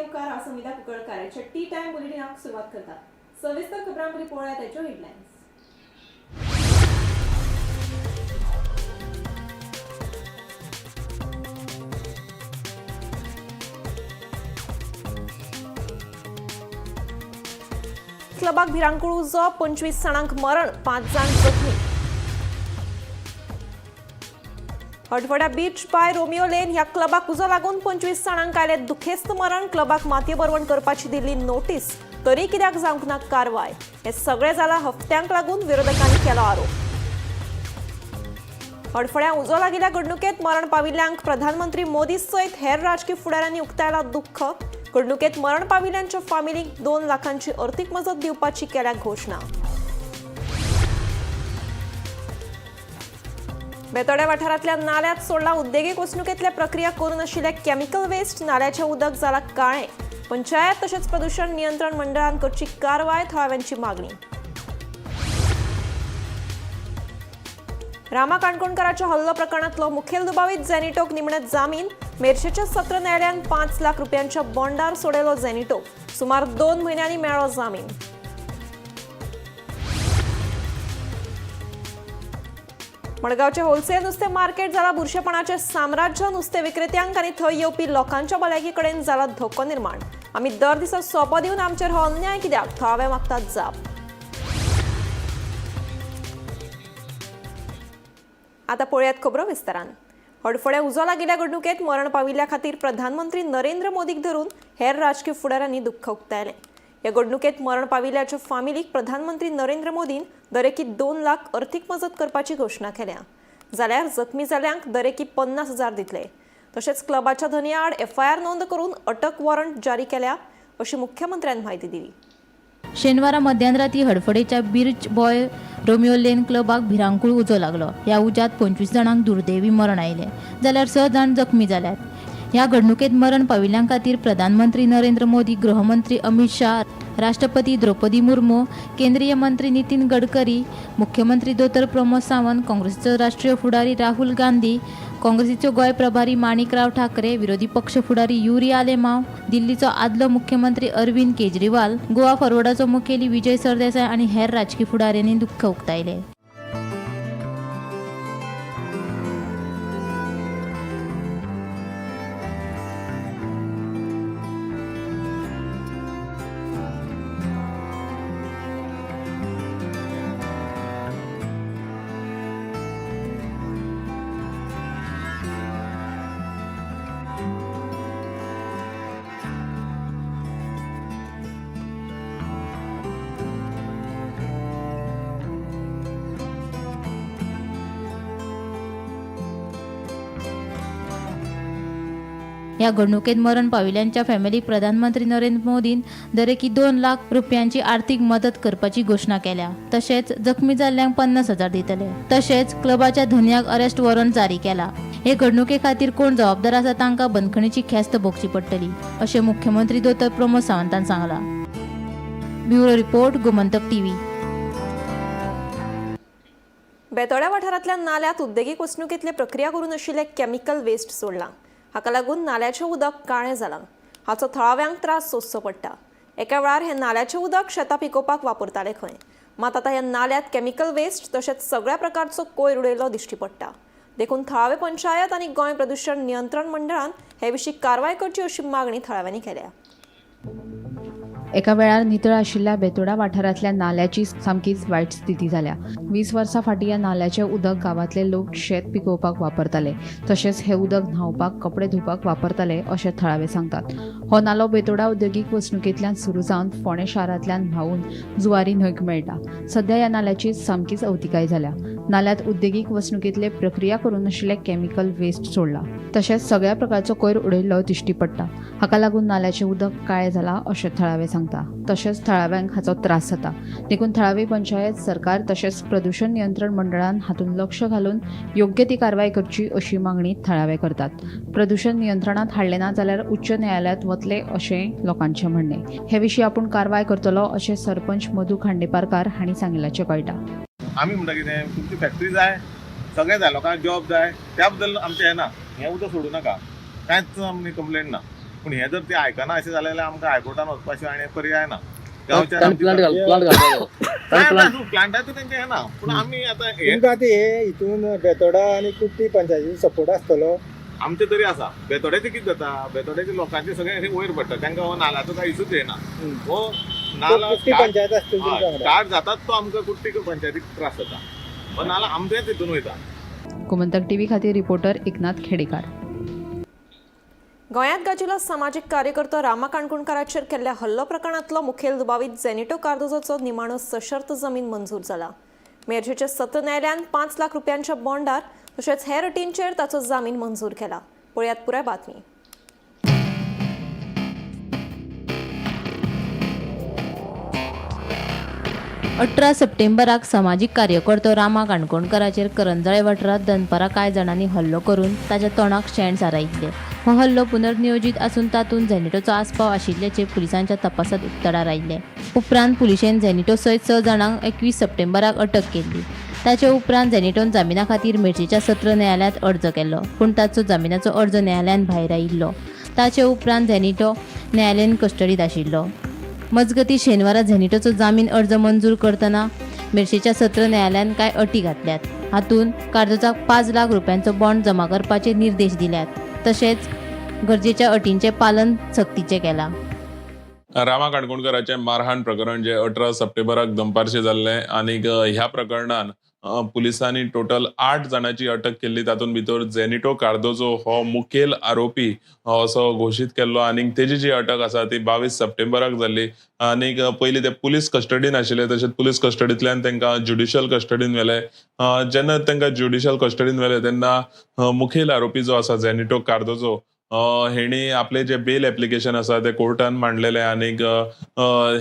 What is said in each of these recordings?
येवकार. हांव Sangeeta Kunkalkar. T time बुलेटिनाक सुरवात करता. सविस्तर खबरां पयलीं पळोवया ताच्यो हेडलायन्स. क्लबाक भिरांकूळ उजो, 25 जाणांक मरण, 5 जाण जखमी. हडफड्या बीच बाय रोमियो लेन ह्या क्लबाक उजो लागून 25 जाणांक आयले दुखेस्त मरण. क्लबाक मातये भरवण करपाची दिल्ली नोटीस, तरी कित्याक जावंक ना कारवाय? हे सगळें जाला हफ्त्यांक लागून, विरोधकांनी केलो आरोप. हडफड्यां उजो लागिल्ल्या घडणुकेत मरण पाविल्ल्यांक प्रधानमंत्री मोदी सयत हेर राजकी फुडाऱ्यांनी उक्तायला दुख्ख. घडणुकेत मरण पाविल्ल्यांच्या फामिलीक 2 लाखांची अर्थीक मजत दिवपाची केल्या घोशणा. बेतोड्या वाठारांतल्या नाल्यात सोडला उद्देगीक वसणुकेंतल्या प्रक्रिया करून आशिल्ले केमिकल वेस्ट. नाल्याचें उदक जाला काळें. पंचायत तशेंच प्रदूषण नियंत्रण मंडळान करची कारवाय, थळाव्यांची मागणी. रामा काणकोणकाराच्या हल्लो प्रकरणातलो मुखेल दुबावीत झेनिटोक निमणे जामीन. मेरशेच्या सत्र न्यायालयान 5 लाख रुपयांच्या बॉन्डार सोडयलो झेनिटो. सुमार 2 म्हयन्यांनी मेळ्ळो जामीन. मडगांवचे होलसेल नुस्तें मार्केट जाला बुरशेपणाचें साम्राज्य. नुस्तें विक्रेत्यांक आनी थंय येवपी लोकांच्या भलायकी कडेन जाला धोको निर्माण. आमी दर दिसा सोपो दिवन आमचेर हो अन्याय कित्याक, थळावे मागतात जाप. आता पळयात खबरो विस्तारान. हडफड्या उजो लागिल्ल्या घडणुकेत मरण पाविल्ल्या खातीर प्रधानमंत्री नरेंद्र मोदीक धरून हेर राजकी फुडाऱ्यांनी दुख्ख उक्तायलें. ह्या घडणुकेत मरण पाविल्ल्याच्या फामिलीक प्रधानमंत्री नरेंद्र मोदीन दरेकी 2 लाख अर्थीक मजत करपाची घोशणा केल्या, जाल्यार जखमी जाल्यांक दरेकी 50,000 दितले. तशेंच क्लबाच्या धनया आड एफआयआर नोंद करून अटक वॉरंट जारी केल्या, अशी मुख्यमंत्र्यान म्हायती दिली. शेनवारा मध्यानराती हडफडेच्या बिर्च बॉय रोमियो लेन क्लबाक भिरांकूळ उजो लागलो. ह्या उज्यांत 25 जाणांक दुर्दैवी मरण आयलें, जाल्यार 6 जाण जखमी जाल्यात. ह्या घडणुकेत मरण पाविल्ल्यां खातीर प्रधानमंत्री नरेंद्र मोदी, गृहमंत्री अमित शाह, राष्ट्रपती द्रौपदी मुर्मू, केंद्रीय मंत्री नितीन गडकरी, मुख्यमंत्री दोतोर प्रमोद सावंत, काँग्रेसीचो राष्ट्रीय फुडारी राहुल गांधी, काँग्रेसीचो गोंय प्रभारी माणिकराव ठाकरे, विरोधी पक्ष फुडारी युरी आलेमाव, दिल्लीचो आदलो मुख्यमंत्री अरविंद केजरीवाल, गोवा फॉरवर्डाचो मुखेली विजय सरदेसाय आनी हेर राजकी फुडाऱ्यांनी दुख्ख उक्तायलें. ह्या घडणुकेत मरण पाविल्ल्यांच्या फॅमिलीक प्रधानमंत्री नरेंद्र मोदीन दरेकी 2 लाख रुपयांची आर्थीक मदत करपाची घोशणा केल्या. तशेंच जखमी जाल्ल्यांक 50,000 दितले. तशेंच क्लबाच्या धनयाक अरेस्ट वॉरंट जारी केला. हे घडणुके खातीर कोण जबाबदार आसा तांकां बंदखणीची ख्यास्त भोगची पडटली, अशें मुख्यमंत्री दोतोर प्रमोद सावंतान सांगलां. Bureau report, Gomantak TV. Betora वाठारांतल्या नाल्यात उद्देगीक वसणुकेंतले प्रक्रिया करून आशिल्ले केमिकल वेस्ट सोडलां. हाका लागून नाल्याचें उदक काळें जालां. हाचो थळाव्यांक त्रास सोंसचो पडटा. एका वेळार हें नाल्याचें उदक शेतां पिकोवपाक वापरताले खंय, मात आतां ह्या नाल्यात केमिकल वेस्ट तशेंच सगळ्या प्रकारचो कोयर उडयलो दिश्टी पडटा. देखून थळावे पंचायत आनी गोंय प्रदूषण नियंत्रण मंडळान हे विशीं कारवाय करची, अशी मागणी थळाव्यांनी केल्या. एका वेळार नितळ आशिल्ल्या बेतोडा वाठारांतल्या नाल्याची सामकीच वायट स्थिती जाल्या. 20 वर्सां फाटीं ह्या नाल्याचें उदक गांवांतले लोक शेत पिकोवपाक वापरताले, तशेंच हें उदक न्हांवपाक, कपडे धुवपाक वापरताले, अशें थळावे सांगतात. हो नालो बेतोडा उद्योगीक वसणुकेंतल्यान सुरू जावन फोंडें शारांतल्यान व्हांवून जुवारी न्हंयक मेळटा. सद्या ह्या नाल्याची सामकीच अवतिकाय जाल्या. नाल्यांत उद्देगीक वसणुकेंतले प्रक्रिया करून आशिल्ले केमिकल वेस्ट सोडला, तशेंच सगळ्या प्रकारचो कोयर उडयल्लो दिश्टी पडटा. हाका लागून नाल्याचें उदक काळें जालां, अशें थळावे सांगता. तशेंच थळाव्यांक हाचो त्रास जाता. देखून थळावी पंचायत, सरकार तशेंच प्रदूषण नियंत्रण मंडळान हातूंत लक्ष घालून योग्य ती कारवाय करची, अशी मागणी थळावे करतात. प्रदूषण नियंत्रणात हाडलें ना जाल्यार उच्च न्यायालयांत वतले, अशें लोकांचें म्हणणें. हे विशीं आपूण कारवाय करतलो, अशें सरपंच मधू खांडेपारकार हांणी सांगिल्ल्याचें कळटा. आमी म्हणटा कितें, तुमची फॅक्टरी जाय, सगळें जाय, लोकांक जॉब जाय, त्या बद्दल आमचें हें ना. हें उदक सोडूं नाका, कांयच आमी कंप्लेन ना. पूण हें जर ते आयकना अशें जालें जाल्यार आमकां हायकोर्टान वचपा शिवाय आनी पर्याय ना. तांणी प्लांट घाल प्लांट घालपाक जायो. प्लांटाचें तेंचें हें ना, पूण आमी आतां हे तुमकां आतां हे हितून बेतोडा आनी कुट्टी पंचायतीचो सपोर्ट आसतलो. आमचे तरी आसा. बेतोड्याचें कितें जाता, बेतोड्याचे लोकांचे सगळे अशें वयर पडटा, तांकां हो नाल्याचो कांय इशूच येना. हो नाला कुट्टी पंचायत आसतली तुमच्या वांगडा. स्टार्ट जातात तो आमकां कुट्टी पंचायतीक त्रास जाता, हो नाला आमचेच हितून वयता. गोमंतक टीव्ही खातीर रिपोर्टर एकनाथ खेडेकार. गोंयांत गाजिल्लो समाजीक कार्यकर्तो रामा काणकोणकाराचेर केल्ल्या हल्लो प्रकरणांतलो मुखेल दुबावीत जेनिटो कार्दोजोचो निमाणो सशर्त जमीन मंजूर जाला. मेरशेच्या सत्र न्यायालयान 5 लाख रुपयांच्या बॉन्डार तशेंच हेर अटींचेर ताचो जामीन मंजूर केला. पळयात पुराय बातमी. अठरा सप्टेंबराक समाजीक कार्यकर्तो रामा काणकोणकाराचेर करंजाळे वाठारांत दनपारां कांय जाणांनी हल्लो करून ताच्या तोंडाक शेण सारायिल्लें. हो हल्लो पुनर्नियोजीत आसून तातूंत झेनिटोचो आस्पाव आशिल्ल्याचें पुलिसांच्या तपासांत उक्ताडार आयिल्लें. उपरांत पुलिशेन झेनिटो सयत 6 जाणांक 21 सप्टेंबराक अटक केल्ली. ताचे उपरांत झेनिटोन जामिना खातीर मिर्चेच्या सत्र न्यायालयांत अर्ज केल्लो, पूण ताचो जामिनाचो अर्ज न्यायालयान भायर आयिल्लो. ताचे उपरांत झेनिटो न्यायालयीन कस्टडींत आशिल्लो. मजगती शेनवारा झेनिटोचो जामीन अर्ज मंजूर करतना मिर्शेच्या सत्र न्यायालयान कांय अटी घातल्यात. हातूंत कार्दोजाक 5 लाख रुपयांचो बॉन्ड जमा करपाचे निर्देश दिल्यात, तशेंच गरजेच्या अटींचें पालन सक्तीचें केलां. रामा काणकोणकाराचें मारहाण प्रकरण जे 18 सप्टेंबराक दनपारचें जाल्लें आनीक ह्या प्रकरणान पुलिसांनी टोटल 8 जाणांची अटक केल्ली. तातूंत भितर जेनिटो कार्दोजो हो मुखेल आरोपी असो घोशीत केल्लो आनीक तेजी जी अटक आसा ती 22 सप्टेंबराक जाल्ली. आनीक पयलीं ते पुलीस कस्टडीन आशिल्ले, तशेंच पुलीस कस्टडींतल्यान तांकां ज्युडिशियल कस्टडीन व्हेले. जेन्ना तांकां ज्युडिशियल कस्टडीन व्हेले तेन्ना मुखेल आरोपी जो आसा जेनिटो कार्दोजो हेणी आपले जे बेल एप्लिकेशन आसा ते कोर्टान मांडलेले आनीक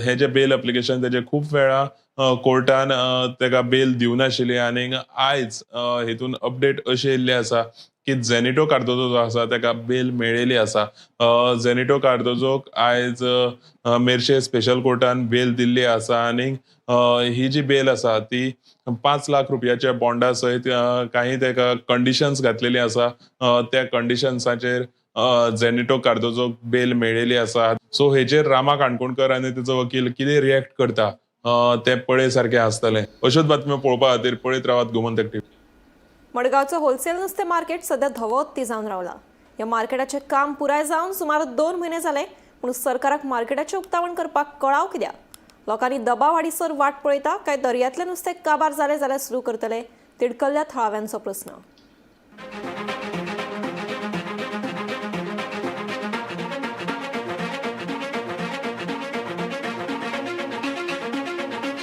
हे जे बेल एप्लिकेशन तेजे खूब वेळा कोर्टान तेका बेल दिवनाशिल्ली. आनीक आयज हेतून अपडेट अशी येयल्ली आसा की जेनिटो कार्दोजो जो आसा तेका बेल मेळिल्ली आसा. जेनिटो कार्दोजोक आयज मेरशे स्पेशल कोर्टान बेल दिल्ली आसा आनीक ही जी बेल आसा ती 5 लाख रुपयाच्या बॉन्डा सयत काही तेका कंडिशन्स घातलेली आसा. त्या कंडिशन्साचेर जेनिटो कार्दोजोक बेल मेळिल्ली आसा. सो हेचेर रामा काणकोणकर आनी तेचो वकील कितें रिएक्ट करता ते पळय सारकें आसतलें. अश्योच बातम्यो पळोवपा खातीर पळयत रावात गोमंतक टीव्ही. मडगांवचो होलसेल नुस्तें मार्केट सध्या धवो हत्ती जावन रावला. ह्या मार्केटाचें काम पुराय जावन सुमार 2 म्हयने जाले, पूण सरकाराक मार्केटाचें उक्तावण करपाक कळाव कित्याक? लोकांनी दबाव हाडीसर वाट पळयता काय दर्यांतलें नुस्तें काबार जालें जाल्यार सुरू करतले? तिडकल्ल्या थळाव्यांचो प्रस्न.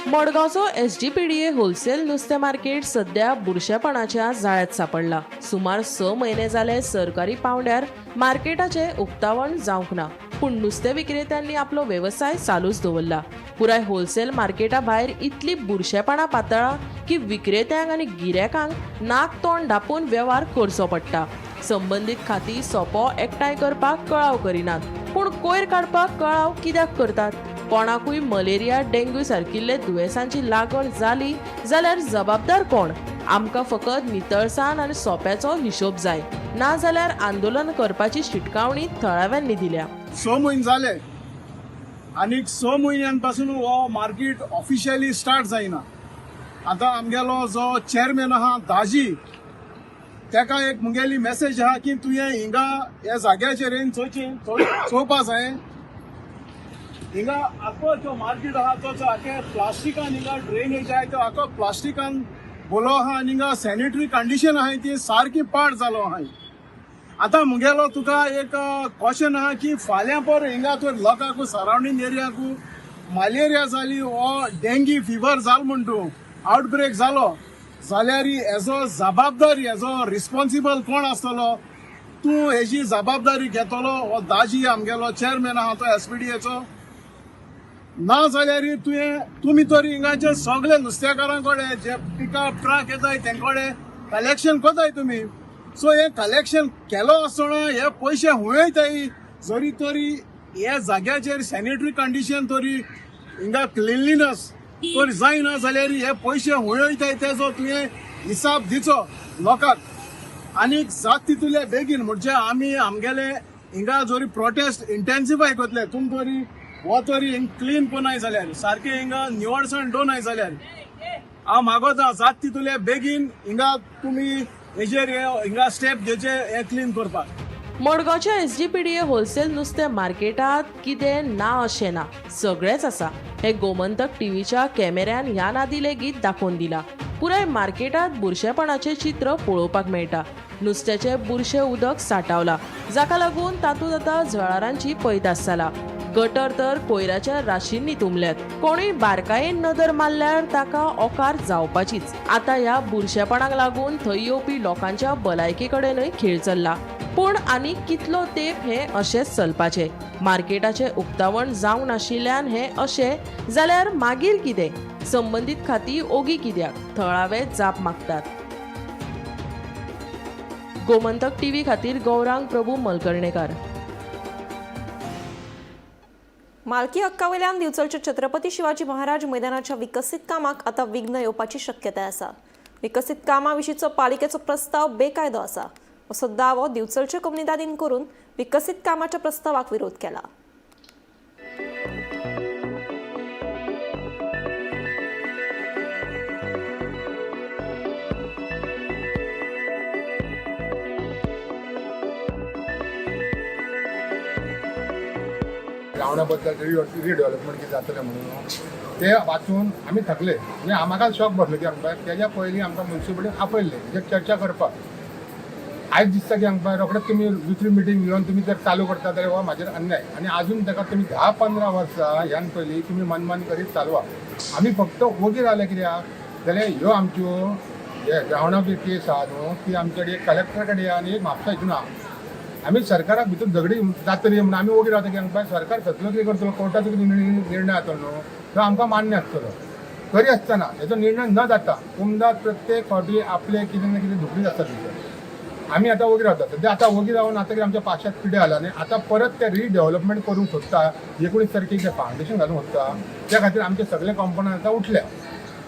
मडगांवचो एसजीपीडीए होलसेल नुस्तें मार्केट सध्या बुरशेपणाच्या जाळ्यांत सांपडला. सुमार 6 म्हयने जाले सरकारी पांवड्यार मार्केटाचें उक्तावण जावंक ना, पूण नुस्तें विक्रेत्यांनी आपलो वेवसाय चालूच दवरला. पुराय होलसेल मार्केटा भायर इतली बुरशेपणां पातळ्ळां की विक्रेत्यांक आनी गिरायकांक नाक तोंड धांपून वेव्हार करचो पडटा. संबंदीत खातीं सोपो एकठांय करपाक कळाव करिनात, पूण कोयर काडपाक कळाव कित्याक करतात? कोणाकूय मलेरिया, डेंग्यू सारकिल्ले दुयेंसांची लागण जाली जाल्यार जबाबदार कोण? आमकां फकत नितळसाण आनी सोप्याचो हिशोब जाय, नाजाल्यार आंदोलन करपाची शिटकावणी थळाव्यांनी दिल्या. 6 म्हयने जाले आनी 6 म्हयन्यां पासून हो मार्केट ऑफिशियली स्टार्ट जायना. आतां आमगेलो जो चेअरमॅन आहा दाजी, तेका एक मुगेली मॅसेज आहा की तुवें हिंगा ह्या जाग्याचेर येवन चोवपा जाय. हिंगा आख्खो जो मार्केट आहा तो आख्खे प्लास्टिकान हिंगा ड्रेनेज आहा तो आख्खो प्लास्टिकान बोलो आहा आनी हिंगा सॅनिटरी कंडिशन आहा ती सारकी पाड जालो आहा. आतां मुगेलो तुका एक क्वेश्चन आहा की फाल्यां पर हिंगा तर लोकांक सरावंडींग एरियाकू मलेरिया जाली वो डेंगी फिवर जाल म्हण तूं आउटब्रेक जालो जाल्यार हेजो जबाबदारी हेजो रिस्पॉन्सिबल कोण आसतलो? तूं हेजी जबाबदारी घेतलो हो दाजी आमगेलो चेअरमॅन आहा तो एसपीडीएचो? ना जाल्यार तुवें तुमी तर हिंगाचे सगळे नुस्तेकारां कडेन जे पिकअप ट्रक येताय तेंचे कडेन कलेक्शन करताय तुमी. सो हे कलेक्शन केलो आसतना हे पयशे हुंयताय जरी तरी हे जाग्याचेर सॅनिटरी कंडिशन तरी हिंगा क्लिनलीनस तर जायना जाल्यार हे पयशे हुंयताय तेजो तुवें हिसाब दिचो लोकांक. आनी जात तितूले बेगीन म्हणजे आमी आमगेले हिंगा जरी प्रोटेस्ट इंटेन्सिफाय करतले तुम तरी हो तरी हिंग क्लीन कोनाय जाल्यार सारकें हिंगा निवळसाण दोनाय जाल्यार हांव मागोता जात तितूले बेगीन हिंगा तुमी हेजेर हिंगा स्टेप घेवचे हें क्लीन करपाक. मडगांवच्या एसजीपीडीए होलसेल नुस्तें मार्केटांत कितें ना अशें ना, सगळेंच आसा. हें गोमंतक टीव्हीच्या कॅमेऱ्यान ह्या नादी लेगीत दाखोवन दिला. पुराय मार्केटांत बुरशेपणाचें चित्र पळोवपाक मेळटा. नुस्त्याचें बुरशें उदक साठावलां, जाका लागून तातूंत आतां जळारांची पैदास जाला. गटर तर कोयराच्या राशींनी तुंबल्यात. कोणूय बारकायेन नदर मारल्यार ताका ओकार जावपाचीच. आतां ह्या बुरशेपणाक लागून थंय येवपी लोकांच्या भलायके कडेनय खेळ चल्ला. पूण आनी कितलो तेंप हें अशेंच चलपाचें? मार्केटाचें उक्तावण जावंक नाशिल्ल्यान हें अशें जाल्यार मागीर कितें? संबंदीत खातीं ओगी कित्याक? थळावे जाप मागतात. गोमंतक टीव्ही खातीर गौरांग प्रभू मलकर्णेकार. मालकी हक्कावयल्यान दिवचलच्या छत्रपती शिवाजी महाराज मैदानाच्या विकसीत कामाक आतां विघ्न येवपाची शक्यताय आसा. विकसीत कामा विशींचो पालिकेचो प्रस्ताव बेकायदो आसा असो दावो दिवचलच्या कोमुनिदादीन करून विकसीत कामाच्या प्रस्तावाक विरोध केला. ग्रावंडा बद्दल रिडेव्हलपमेंट कितें जातलें म्हणून ते वाचून आमी थकले. म्हणजे आमकां शॉक बसलो की आमकां तेज्या पयलीं आमकां मुन्सिपालिटीन आपयल्लें म्हणजे चर्चा करपाक. आयज दिसता की आमकां रोखडेच तुमी दुसरी मिटींग घेवन तुमी जर चालू करता जाल्यार हो म्हाजेर अन्याय. आनी आजून ताका तुमी 10-15 वर्सां ह्यान पयलीं तुमी मनमान करीत चालवा. आमी फक्त ओगी रावले कित्याक जाल्यार ह्यो आमच्यो हे ग्रावंडा केस आहा न्हू ती आमचे कडेन कलेक्टरा कडेन आनी एक म्हापसा हितून आहा. आमी सरकाराक भितर झगडी जातली म्हणून आमी ओगी रावता की आमकां सरकार खतलो कितें करतलो, कोर्टाचो कितें निर्णय जातलो न्हू तो आमकां मान्य आसतलो. तरी आसतना हेचो निर्णय न जाता उमदात प्रत्येक फावटी आपले कितें ना कितें धुकलीत आसता भितर. आमी आतां ओगी रावता. सद्या आतां ओगी रावन आतां कितें आमच्या 5-7 पिढ्या जाला न्ही, आतां परत ते रिडेव्हलपमेंट करूंक सोदता. 19 तारखेक ते फावंडेशन घालूंक सोदता. त्या खातीर आमचे सगळे कॉम्पोनंट आतां उठल्या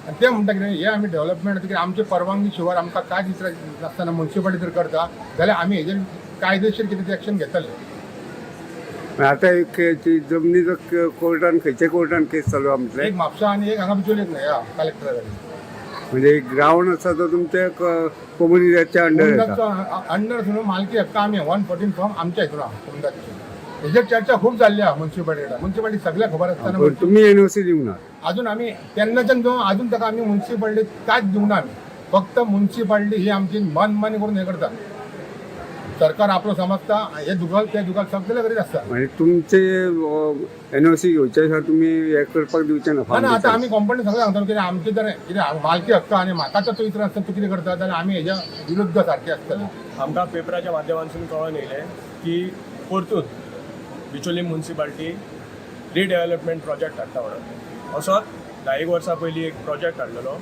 आनी ते म्हणटा कितें हे आमी डेव्हलपमेंट कितें आमचे परवानगी शिवाय आमकां कांय नासतना मुन्सिपालिटी जर करता जाल्यार आमी हेजेर कायदेशीर कितें ते एक्शन घेतले. आता एक ती जमनीचो कोर्टान खंयच्या कोर्टान केस चालू आहा म्हटलें? एक म्हापसा आनी एक हांगा बिचोली ह्या कलेक्टरा कडेन. म्हणजे ग्रावंड आसा तो तुमच्या कोमुनिदादच्या अंडर येता. अंडर न्हू मालकी हक्क आमी 114 फॉर्म आमच्या हितून आहा कोमुनिदादचे. हेजेर चर्चा खूब जाल्ली आहा मुन्सिपालिटीन. मुन्सिपालिटी सगळें खबर आसतना पण तुमी एनओसी दिवंक ना अजून आमी तेन्नाच्यान जो अजून ताका आमी मुन्सिपालिटी कांयच दिवना. आमी फक्त मुन्सिपालिटी ही आमची मनमानी करून हें करता. सरकार आपलो समजता हे दुकान ते दुकान सगळे करीत आसता. म्हणजे तुमचे एनओसी घेवचे आसा तुमी हे करपाक दिवचे ना? ना आतां आमी कंपनी सगळें सांगता कितें आमचे जर कितें मालकी हक्क आनी म्हाका तर तूं इतलें आसता तूं कितें करता जाल्यार आमी हेज्या विरुद्ध सारके आसतले. आमकां पेपराच्या माध्यमांतसून कळोन येयलें की परतून बिचोली मुन्सिपालिटी रिडेव्हलपमेंट प्रोजेक्ट हाडटा म्हणून. असोच 10 वर्सां पयलीं एक प्रोजेक्ट हाडलेलो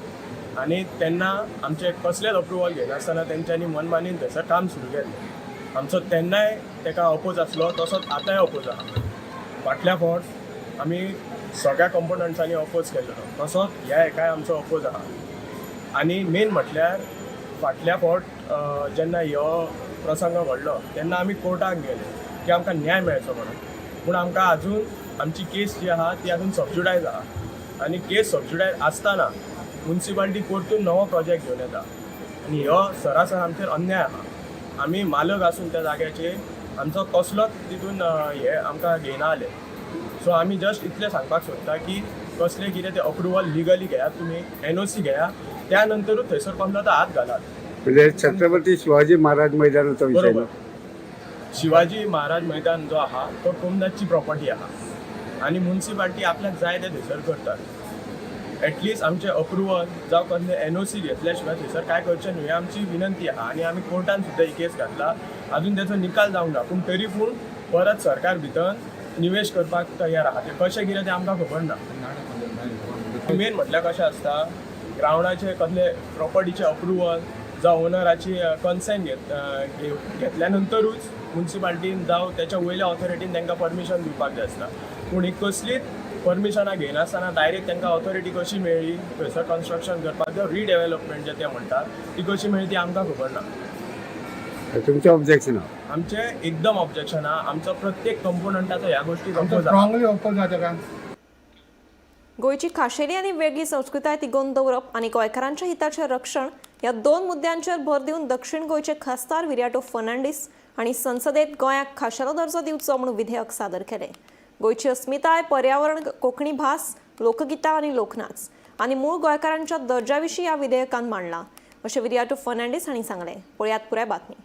आनी तेन्ना आमचें कसलेंच अप्रुवल घेनासतना तेंच्यांनी मनमानीन थंयसर काम सुरू केल्लें. आमचो तेन्नाय तेका अपोज आसलो, तसोच आतांय अपोज आहा. फाटल्या फावट आमी सगळ्या कंपोनंट्सांनी अपोज केल्लो, तसोच ह्या हेकाय आमचो अपोज आहा. आनी मेन म्हटल्यार फाटल्या फावट जेन्ना हो प्रसंग घडलो तेन्ना आमी कोर्टाक गेले की आमकां न्याय मेळचो म्हणून. पूण आमकां अजून आमची केस जी आहा ती अजून सबज्युडायज आहा आनी केस सबज्युडायज आसतना मुन्सिपालिटी परतून नवो प्रोजेक्ट घेवन येता आनी हो सरासर आमचेर अन्याय आहा. आमी मालक आसून त्या जाग्याचेर आमचो कसलोच तितून हे आमकां घेयना जाले. सो आमी जस्ट इतलें सांगपाक सोदता की कसलें कितें तें अप्रुवल लिगली घेयात, तुमी एनओसी घेया, त्या नंतरूच थंयसर कसलो तो हात घालात. म्हणजे छत्रपती शिवाजी महाराज मैदानाचो विशय. बरोबर, शिवाजी महाराज मैदान जो आहा तो कोमदाची प्रॉपर्टी आहा आनी मुन्सिपालिटी आपल्याक जाय ते थंयसर करतात. एटलिस्ट आमचें अप्रुवल जावं कसलें एनओसी घेतल्या शिवाय थंयसर कांय करचें न्हू ही आमची विनंती आहा. आनी आमी कोर्टान सुद्दां ही केस घातला, अजून तेचो निकाल जावंक ना. पूण तरी पूण परत सरकार भितर निवेश करपाक तयार आहा. तें कशें कितें तें आमकां खबर ना. मेन म्हटल्यार कशें आसता, ग्रावंडाचे कसले प्रॉपर्टीचें अप्रुवल जावं ओनराची कन्सेंट घेतल्या नंतरूच मुन्सिपालिटीन जावं त्याच्या वयल्या ऑथॉरिटीन तांकां परमिशन दिवपाक जाय आसता. पूण ही कसलीच परमिशनां घेयनासतना डायरेक्ट तांकां ऑथॉरिटी कशी मेळ्ळी थंयसर कन्स्ट्रक्शन करपाक जावं रिडेव्हलपमेंट जें ते म्हणटात ती कशी मेळ्ळी ती आमकां खबर ना. तुमचें ऑब्जेक्शन आमचें एकदम ऑब्जेक्शन आहा. आमचो प्रत्येक कंपोनंटाचो ह्या गोश्टीक आमचो oppose आहा. स्ट्रॉंगली ओपोज जाता का. गोंयची खाशेली आनी वेगळी संस्कृताय तिगोवन दवरप आनी गोंयकारांच्या हिताचें रक्षण ह्या दोन मुद्द्यांचेर भर दिवन दक्षिण गोंयचे खासदार विरियाटो फर्नांडीस हांणी संसदेत गोंयाक खाशेलो दर्जो दिवचो म्हूण विधेयक सादर केलें. गोंयची अस्मिताय, पर्यावरण, कोंकणी भास, लोकगितां आनी लोकनाच आनी मूळ गोंयकारांच्या दर्जा विशीं ह्या विधेयकान मांडलां अशें विरियाटो फर्नांडीस हांणी सांगलें. पळयात पुराय बातमी.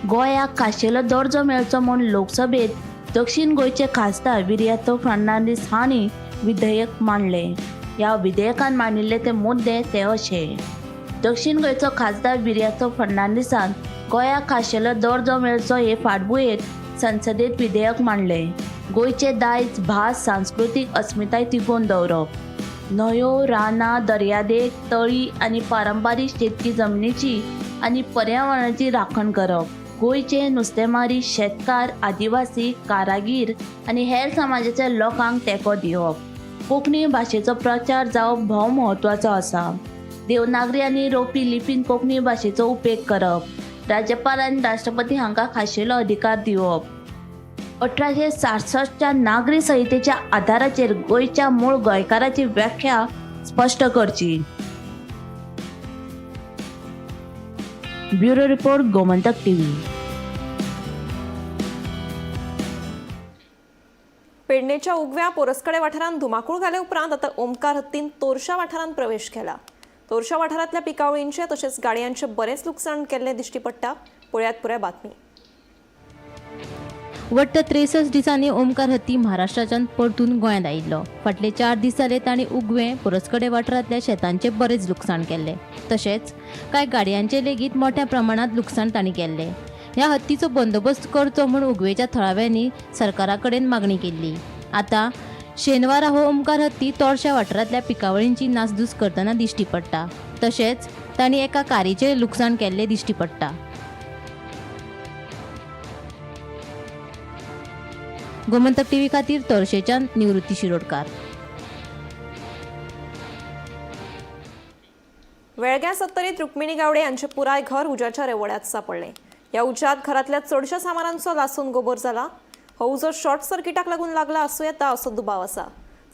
गोंयाक खाशेलो दर्जो मेळचो म्हूण लोकसभेत दक्षिण गोंयचे खासदार विरियातो फर्नांडीस हांणी विधेयक मांडलें. ह्या विधेयकान मांडिल्ले ते मुद्दे ते अशे: दक्षिण गोंयचो खासदार विरियातो फर्नांडीसान गोंयाक खाशेलो दर्जो मेळचो हे फाटभुंयेर संसदेत विधेयक मांडलें. गोंयचें दायज, भास, सांस्कृतीक अस्मिताय तिगोवन दवरप, न्हंयो, रानां, दर्यादेग, तळी आनी पारंपारीक शेतकी जमनीची आनी पर्यावरणाची राखण करप, गोंयचे नुस्तेमारी, शेतकार, आदिवासी, कारागीर आनी हेर समाजाच्या लोकांक तेंको दिवप, कोंकणी भाशेचो प्रचार जावप भोव म्हत्वाचो आसा, देवनागरी आनी रोपी लिपीन कोंकणी भाशेचो उपेग करप, राज्यपाल आनी राष्ट्रपती हांकां खाशेलो अधिकार दिवप. 1866च्या नागरी संहितेच्या आदाराचेर गोंयच्या मूळ गोंयकाराची व्याख्या स्पश्ट करची. Bureau report, Gomantak TV. पेडणेच्या उगव्या पोरसकडे वाठारांत धुमाकूळ घाले उपरांत आतां ओमकार हत्तीन तोरशा वाठारांत प्रवेश केला. तोरशा वाठारांतल्या पिकावळींचें तशेंच गाडयांचें बरेंच लुकसाण केल्लें दिश्टी पडटा. पळयात पुराय बातमी. वट्ट 63 दिसांनी ओमकार हत्ती महाराष्ट्राच्यान परतून गोंयांत आयिल्लो. फाटले 4 दीस जाले तांणी उगवें पोरसकडे वाठारांतल्या शेतांचें बरेंच लुकसाण केल्लें. तशेंच कांय गाडयांचें लेगीत मोठ्या प्रमाणांत लुकसाण तांणी केल्लें. ह्या हत्तीचो बंदोबस्त करचो म्हूण उगवेच्या थळाव्यांनी सरकारा कडेन मागणी केल्ली. आतां शेनवारा हो ओमकार हत्ती तोरशा वाठारांतल्या पिकावळींची नासधूस करतना दिश्टी पडटा. तशेंच तांणी एका कारीचें लुकसाण केल्लें दिश्टी पडटा. गोमंतक टीव्ही खातीर तोरशेच्यान निवृत्ती शिरोडकार. वेळग्यां सत्तरीत रुक्मिणी गावडे यांचे पुराय घर उज्याच्या रेवड्यात सापडलें. ह्या उज्यात घरांतल्या चडशा सामानांचो लासून गोबर जाला. हो उजो शॉर्ट सर्किटाक लागून लागला आसूं येता असो दुबाव आसा.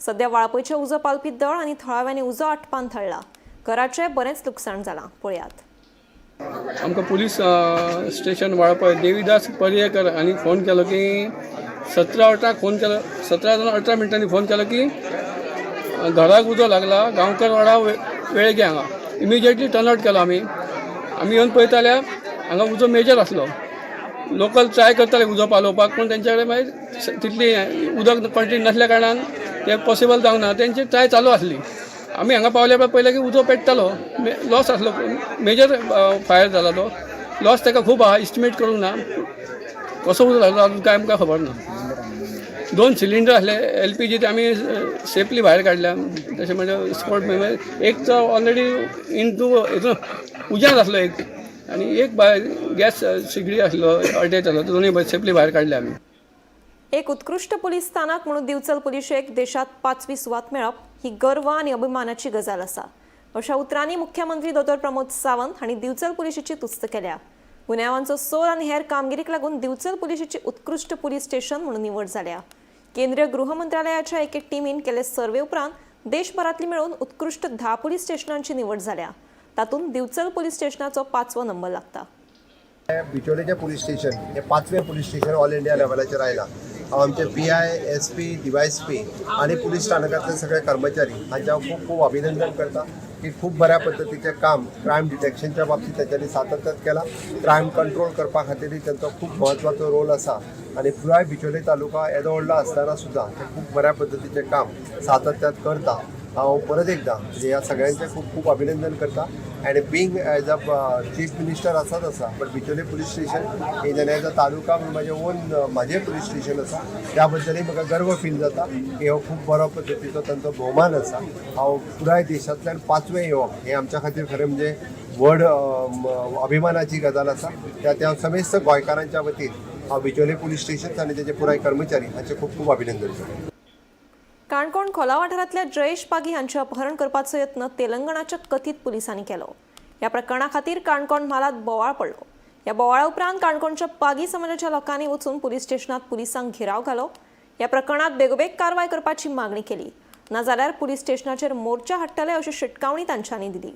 सध्या वाळपयचें उजो पालपी दळ आनी थळाव्यांनी उजो आटपान थळला. घराचें बरेंच लुकसाण जालां. पळयात. आमकां पुलीस स्टेशन वाळपय देवीदास पर्येकर हांणी फोन केलो की 17:18 फोन केलो, 17:18 मिनटांनी फोन केलो की घराक उजो लागला गांवकरवाडा वेळगे हांगा. इमिजिएटली टर्नआउट केलो. आमी आमी येवन पळयता जाल्यार हांगा उजो मेजर आसलो. लोकल ट्राय करताले उजो पालोवपाक, पूण तेंचे कडेन मागीर तितली उदक क्वॉन्टिटी नासल्या कारणान तें पॉसिबल जावंक ना. तेंची ट्राय चालू आसली. आमी हांगा पावल्या पळयलें की उजो पेट्टालो. लॉस आसलो, मेजर फायर जाला तो. लॉस ताका खूब आहा, इस्टिमेट करूंक ना. कसो उजो लागलो अजून कांय आमकां खबर ना. 2 सिलिंडर आसले LPG, ते आमी सेफली भायर काडल्या. तशें म्हणजे स्पॉट एक तो ऑलरेडी इन टू हितून उज्यांत आसलो एक, आनी एक गॅस सिगडी आसलो अटॅच आसलो, तो दोनूय सेफली भायर काडले आमी. एक उत्कृश्ट पुलीस स्थानक म्हणून दिवचल पुलिशेक देशात 5वी सुवात मेळप ही गर्व आनी अभिमानाची गजाल आसा अशा उतरांनी मुख्यमंत्री दोतोर प्रमोद सावंत हांणी दिवचल पुलिशेची तुस्त केल्या. गुन्यांवांचो सोद आनी हेर कामगिरीक लागून दिवचल पुलिशेची उत्कृश्ट पुलीस स्टेशन म्हणून निवड जाल्या. केंद्रीय गृह मंत्रालयाच्या एके टिमीन केल्ले सर्वे उपरांत देशभरांतली मेळून उत्कृश्ट 10 पुलीस स्टेशनांची निवड जाल्या. तातूंत दिवचल पुलीस स्टेशनाचो 5वो नंबर लागता. बिचोलेचें पुलीस स्टेशन हे 5वें पुलीस स्टेशन ऑल इंडिया लेवलाचेर आयलां. आमचे PI, SP, DYSP आनी पुलीस स्थानकांतले सगळे कर्मचारी हांचे हांव खूब खूब अभिनंदन करता की खूब बऱ्या पद्दतीचें काम क्रायम डिटेक्शनच्या बाबतींत तेंच्यांनी सातत्यात केलां. क्रायम कंट्रोल करपा खातीरय तेंचो खूब म्हत्वाचो रोल आसा आनी पुराय बिचोले तालुका येदो व्हडलो आसतना सुद्दां ते खूब बऱ्या पद्दतीचें काम सातत्यात करता. हांव परत एकदां म्हणजे ह्या सगळ्यांचें खूब खूब अभिनंदन करता. And being as a chief minister आसाच आसा, but Bicholim police station is an as a taluka म्हणून म्हाजें ओन म्हाजें पुलीस स्टेशन आसा, त्या बद्दलूय म्हाका गर्व फील जाता की हो खूब बरो पद्दतीचो तांचो भोवमान आसा. हांव पुराय देशांतल्यान 5वें येवप हें आमच्या खातीर खरें म्हणजे व्हड अभिमानाची गजाल आसा. त्या हांव समेस्त गोंयकारांच्या वतीन हांव बिचोले पुलीस स्टेशन आनी तेजे पुराय कर्मचारी हांचें खूब खूब अभिनंदन करता. काणकोण खोला वाठारांतल्या जयेश पागी हांचें अपहरण करपाचो यत्न तेलंगणाच्या कथीत पुलिसांनी केलो. ह्या प्रकरणा खातीर काणकोण म्हालांत बोवाळ पडलो. ह्या बोवाळा उपरांत काणकोणच्या पागी समाजाच्या लोकांनी वचून पुलीस स्टेशनात पुलिसांक घेराव घालो. ह्या प्रकरणात बेगोबेग कारवाय करपाची मागणी केली, नाजाल्यार पुलीस स्टेशनाचेर मोर्चा हाडटले अशी शिटकावणी तांच्यांनी दिली.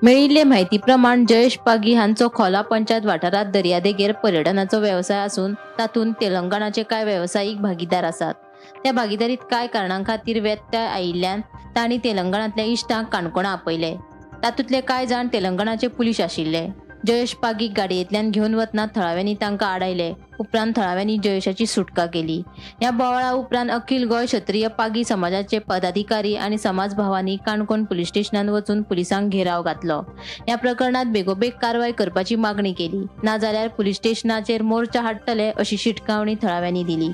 मेळिल्ले म्हायती प्रमाण जयेश पागी हांचो खोला पंचायत वाठारांत दर्यादेगेर पर्यटनाचो वेवसाय आसून तातूंत तेलंगणाचे कांय वेवसायीक भागीदार आसात. त्या भागीदारीत कांय कारणां खातीर व्यत्यय आयिल्ल्यान तांणी तेलंगणांतल्या इश्टांक काणकोणा आपयले. तातूंतले कांय जाण तेलंगणाचे पुलीस आशिल्ले. जयेश पागीक गाडयेंतल्यान घेवन वतना थळाव्यांनी तांकां आडायले. उपरांत थळाव्यांनी जयेशाची सुटका केली. ह्या बोवाळा उपरांत अखिल गोंय क्षत्रिय पागी समाजाचे पदाधिकारी आनी समाजभावांनी काणकोण पुलीस स्टेशनात वचून पुलिसांक घेराव घातलो. ह्या प्रकरणात बेगोबेग कारवाय करपाची मागणी केली, नाजाल्यार पुलीस स्टेशनाचेर मोर्चा हाडटले अशी शिटकावणी थळाव्यांनी दिली.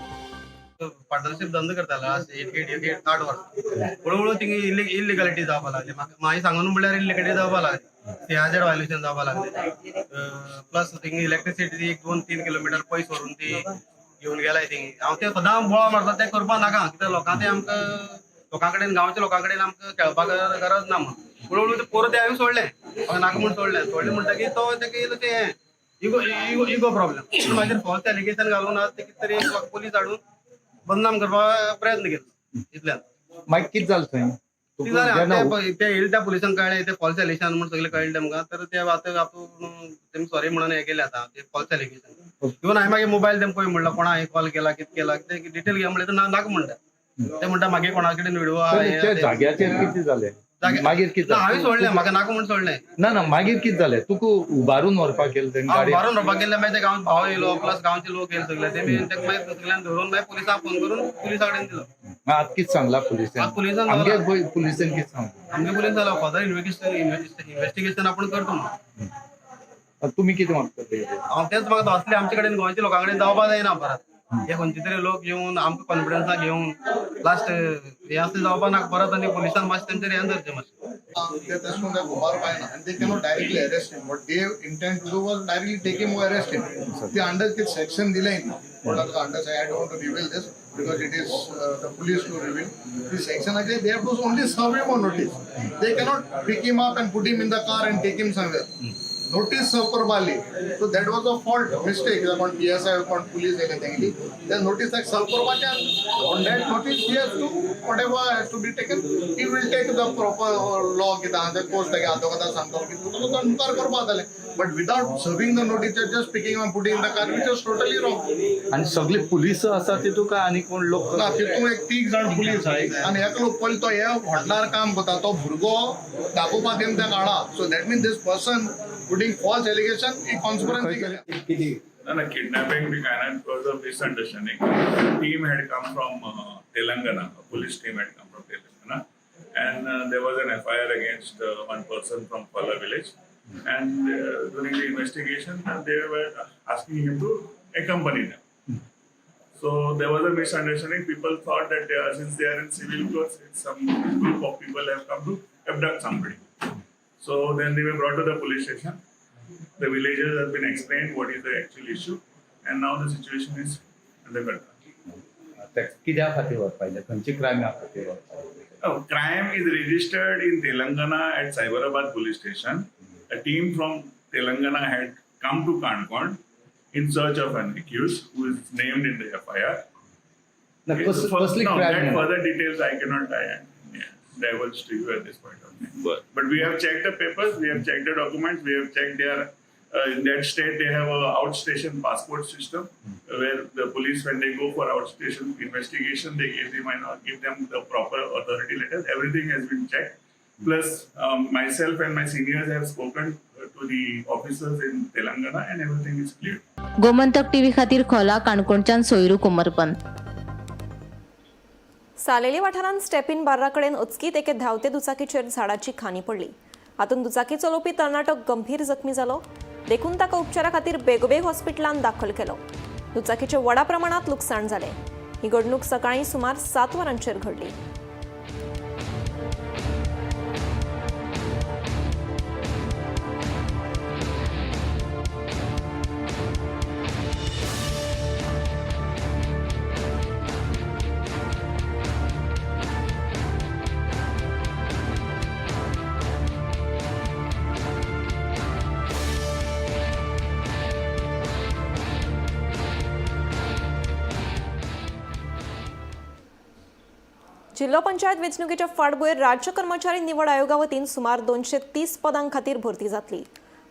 पार्टनरशीप धंदो करतालो आज 8 वर्सां. हळू हळू थिंगा इलिगलिटी जावपा लागली. म्हाका मागीर सांगून म्हणल्यार इलिगलिटी जावपा लागली, सीआरझेड व्हायोलेशन जावपा लागले. प्लस थिंगा इलेक्ट्रिसिटी 1-2-3 किलोमिटर पयस व्हरून ती घेवन गेलाय थिंगा. हांव ते सदां बोवाळ मारता, तें करपा नाका, कित्याक लोकां ते आमकां लोकां कडेन, गांवच्या लोकां कडेन आमकां खेळपाक गरज ना म्हणून. हळू हळू ते पोरं ते हांवें सोडलें, म्हाका नाका म्हूण सोडलें. सोडलें म्हणटकीर तो तेका येयलो तें हें इगो इगो इगो प्रॉब्लम. मागीर फॉल्स एलिगेशन घालून आज ते कितें तरी पुलीस हाडून बदनाम करपाक प्रयत्न केलो इतल्यान. मागीर कितें जालें थंय? कितें जालें, ते येयले त्या पुलिसांक कळ्ळें, ते फॉल्स एलिगेशन म्हूण सगळें कळ्ळें तेमकां. तर ते आतां आपूण तेमी सॉरी म्हणून हें केलें आतां ते फॉल्स एलिगेशन. इवन हांवें मागीर मोबायल तेमकां पळय म्हणलो, कोणा हांवें कॉल केला, कितें केला ते डिटेल घे म्हणलें, तर नाका म्हणटा. ते म्हणटा मागीर कोणा कडेन व्हिडिओ त्या जाग्याचेर कितें जालें मागीर? कितें? हांवें सोडलें, म्हाका नाका म्हूण सोडलें. ना ना, मागीर कितें जालें? तुका उबारून व्हरपाक गेलें तेणी गाडी? उबारून व्हरपाक गेल्ले, मागीर ते गांव भाव येयलो, प्लस गांवचे लोक येयले सगळे, तेमी तेका मागीर सगळ्यांक धरून मागीर पुलिसांक फोन करून पुलिसा कडेन दिलो. आतां कितें सांगला पुलिसान? पुलिसान आमगे पुलिसान कितें सांगला? आमगे पुलिस जालो फर्दर इन्व्हेस्टिगेशन आपण करतो म्हणून. तुमी कितें मागता ते? हांव तेच मागता, असले आमचे कडेन गोंयच्या लोकां कडेन जावपा जायना परत. हे खंयचे तरी लोक येवन आमकां कॉन्फिडन्सा घेवन लास्ट हे असले जावपा नाका परत. आनी पुलिसान मातशें तेंचेर हें धरचें मातशें. ते तशें करून घुमार पायना आनी they cannot directly arrest him. What they intend to do was directly take him or arrest him. ते अंडर कितें सेक्शन दिलें म्हणटा तुका under, I don't reveal this because it is the police to reveal. The section they have to only serve him on notice. They cannot pick him up and put him in the car and take him somewhere. Notice serve करपा आसली. So that was a fault, mistake. कोण PSI, कोण police येयले तेंगेली ते notice ताका सर्व करपाचें. On that notice he has to, whatever has to be taken, he will take the proper law. कितें आहा ते कोर्स तागे आदवोगादा सांगतलो की तुका तो मुखार करपा जातालें. But without serving the notice, just picking and putting in the car, which is totally wrong. आनी सगळे पुलीस आसा तितूंत काय आनी कोण लोक? ना, तितूंत एक तीग जाण पुलीस आहाय आनी एकलो पयलो तो हे हॉटेलार काम करता, तो भुरगो दाखोवपाक तेम त्या काडा. So that mean this person putting false allegation he conspiracy केल्या. No, kidnapping we cannot. It was a misunderstanding. Team had come from Telangana. A police team had come from Telangana, and there was an FIR against one person from Pala village. And during the investigation, they were asking him to accompany them. So there was a misunderstanding. People thought that they are, since they are in civil clothes, it's some group of people have come to abduct somebody. So then they were brought to the police station. The villagers have been explained what is the actual issue, and now the situation is under control. कित्या खातीर व्हरपा, खंयचे क्रायमा खातीर व्हरपा? Oh, crime is registered in Telangana at Cyberabad police station. A team from Telangana had come to Canacona in search of an accused who is named in the FIR. No, Okay, so कसली no, crime? That further details I cannot divulge to you at this point of time. But we have checked the papers, we have checked the documents, we have checked their. In that state, they have a outstation passport system where the police, when they go for outstation investigation, they give them and give them the proper authority letters. Everything has been checked. Plus, myself and my seniors have spoken to the officers in Telangana, and everything is clear. Gomantak TV खातीर खोला काणकोणच्यान सोयरू कोमरपंत. सालेली वाठारांत स्टेपीन बार्रा कडेन अचकीत एके धांवते दुचाकीचेर झाडाची खांदी पडली. हातूंत दुचाकी चलोवपी तरणाटो गंभीर जखमी जालो. देखून ताका उपचारा खातीर बेगोबेग हॉस्पिटलांत दाखल केलो. दुचाकीचें व्हडा प्रमाणात लुकसाण जालें. ही घडणूक सकाळीं सुमार 7 वरांचेर घडली. जिल्लो पंचायत वेंचणुकेच्या फाटभुंयेर राज्य कर्मचारी निवड आयोगा वतीन सुमार 230 पदां खातीर भरती जातली.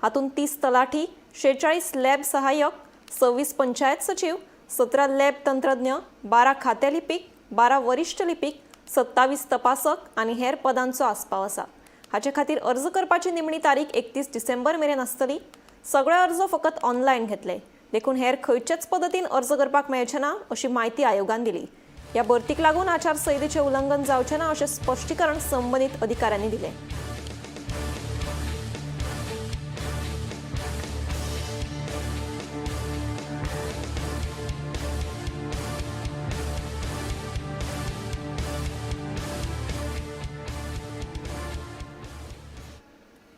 हातूंत 30 तलाठी, 46 लॅब सहाय्यक, 26 पंचायत सचीव, 17 लॅब तंत्रज्ञ, 12 खाते लिपीक, 12 वरिश्ठ लिपीक, 27 तपासक आनी हेर पदांचो आस्पाव आसा. हाचे खातीर अर्ज करपाची निमणी तारीख 31 डिसेंबर मेरेन आसतली. सगळे अर्ज फकत ऑनलायन घेतले, देखून हेर खंयचेच पद्दतीन अर्ज करपाक मेळचे ना अशी म्हायती आयोगान दिली. ह्या भरतीक लागून आचारसंहितेचें उल्लंघन जावचें ना अशें स्पश्टीकरण संबंदीत अधिकाऱ्यांनी दिलें.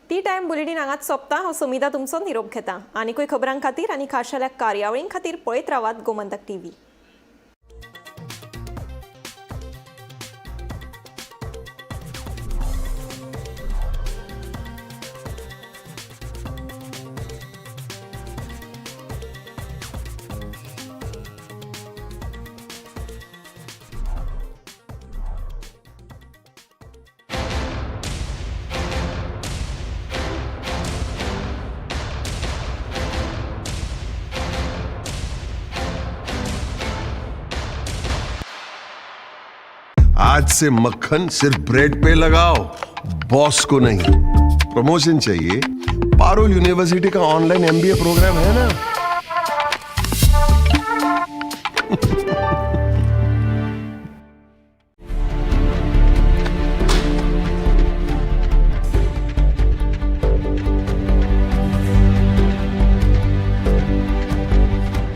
टी टायम बुलेटीन हांगाच सोंपता. हांव समिता तुमचो निरोप घेता. आनीकूय खबरां खातीर आनी खाशेल्या कार्यावळीं खातीर पळयत रावात गोमंतक टीव्ही. आज से मक्खन सिर्फ ब्रेड पे लगाओ, बॉस को नहीं। प्रमोशन चाहिए? पारुल यूनिवर्सिटी का ऑनलाइन एमबीए प्रोग्राम है ना।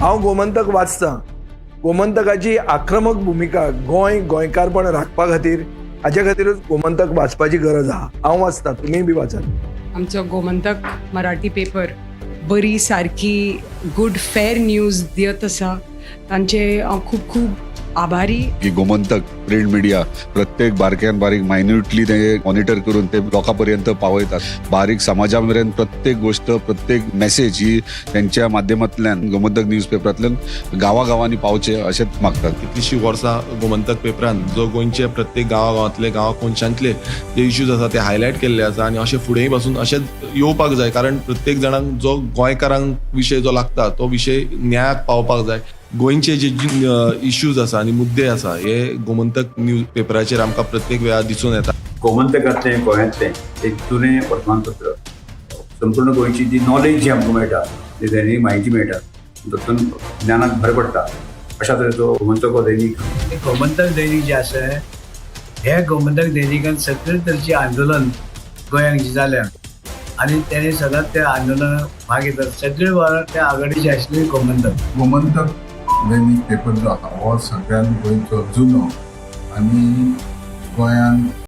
हांव गोमंतक वाचतां. गोमंतकाची आक्रमक भुमिका गोंय गोंयकारपण राखपा खातीर, हाजे खातीरूच गोमंतक वाचपाची गरज आहा. हांव वाचतां, तुमीय बी वाचात. आमचो गोमंतक मराठी पेपर बरी सारकी गुड फेर न्यूज दियत आसा, तांचे हांव खूब खूब आभारी. की गोमंतक प्रिंट मिडिया प्रत्येक बारक्यान बारीक मायन्युटली ते मॉनिटर करून ते लोकां पर्यंत पावयतात. बारीक समाजा मेरेन प्रत्येक गोष्ट, प्रत्येक मेसेज ही त्यांच्या माध्यमांतल्यान गोमंतक न्यूज पेपरांतल्यान गांवागांवांनी पावचे अशेंच मागतात. कितलीशीं वर्सां गोमंतक पेपरान जो गोंयचे प्रत्येक गांवागांवांतले, गांवा कोनशांतले जे इश्यूज आसा ते हायलायट केल्ले आसा आनी अशें फुडेंय पासून अशेंच येवपाक जाय, कारण प्रत्येक जाणांक जो गोंयकारांक विशय जो लागता तो विशय न्यायाक पावपाक जाय. गोंयचे जे इश्यूज आसा आनी मुद्दे आसा हे गोमंतक न्यूज पेपराचेर आमकां प्रत्येक वेळार दिसून येता. गोमंतकांतलें गोंयांतलें एक जुनें वर्तमानपत्र, संपूर्ण गोंयची जी नॉलेज जी आमकां मेळटा, जी दैनीक म्हायती मेळटा, तातूंत ज्ञानाक भर पडटा. अशा तरेचो गोमंतक हो दैनीक. गोमंतक दैनीक जें आसा, हे गोमंतक दैनिकान सगळे तरेचें आंदोलन गोंयांत जी जाल्या आनी तेणे सदांच त्या आंदोलनात भाग घेतात. सगळे वेळार त्या आघाडीचे आशिल्ले गोमंतक. गोमंतक दैनीक पेपर जो आसा हो सगळ्यात गोंयचो जुनो आनी गोंयान